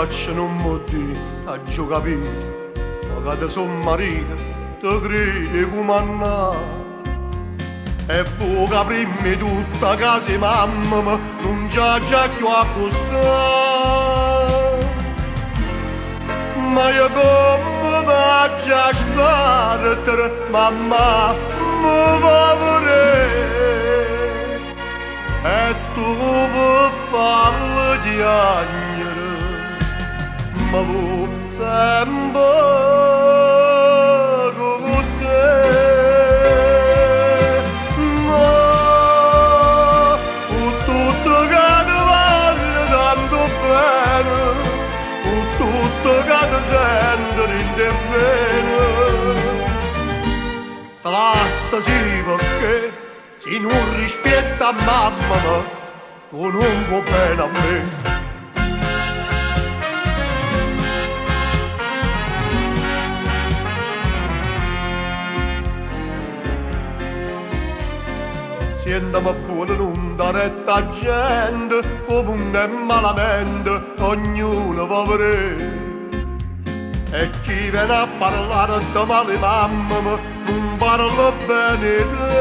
saccio nun m' 'o dì, t'aggio capito, ma ca te so' marito, te credi 'e cumannà. E vuo' ca primma 'e tutto ca si mammema nun ce aggia cchiù accustà. Ma io comme m'aggia spartere, mammà me vo' vedè. E tu pe farla chiagnere me vuo' sempe cu te. Ma cu tutto ca te voglio tanto bene, cu tutto ca te sento dint' 'e vene, te lasso sì pecché si nun rispiette a mammema, tu nun vuò bene a me. Sienteme buono, nun dà retta 'a gente, 'o munno è malamente, ognuno vo' vedè. E chi vene a parlare de male mammema, nun parla bene 'e te.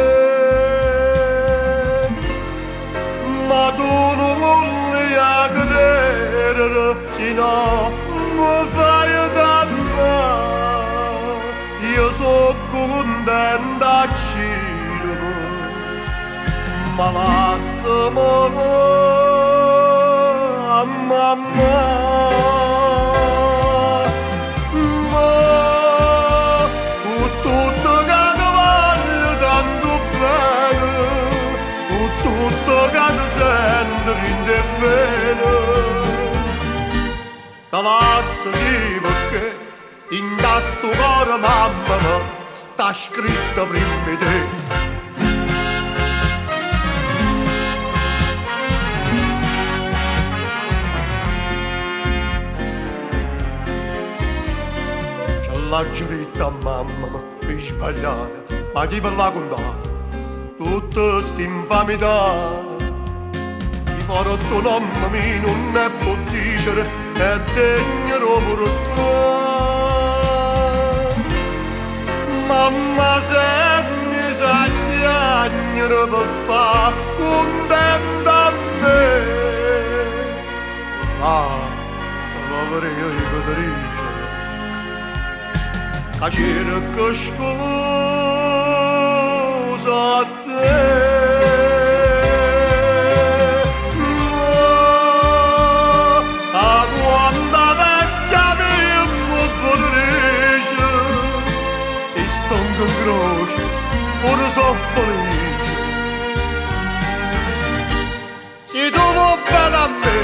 Ma tu nun l'hê 'a credere, si no me faje dannà. Io so' cuntento accideme, ma lassame a mammà. Ma cu tutto ca te voglio tanto bene, cu tutto ca te sento dint' 'e vene, te lasso sì pecché dint' a stu core mammema sta scritta primma 'e te. Ce l'aggio ditto a mammema, m'he sbagliato, ma chi ve l'ha cuntato tutte sti 'nfamità? Si porto 'o nomme mio nun è p' 'o dicere, è degno d' 'o purtà. Mamma s'è misa a chiagnere pe fa cuntento a me. Ah, te vo' vedé 'e te dicere ca cerco scusa a te. Ma 'a quando 'a vecchia mia me benedice, si stongo 'ncroce pure so' felice. Si tu vuò bene a me,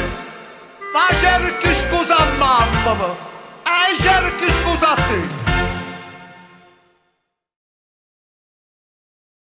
va cerca scusa a mammema e io cerco scusa a te.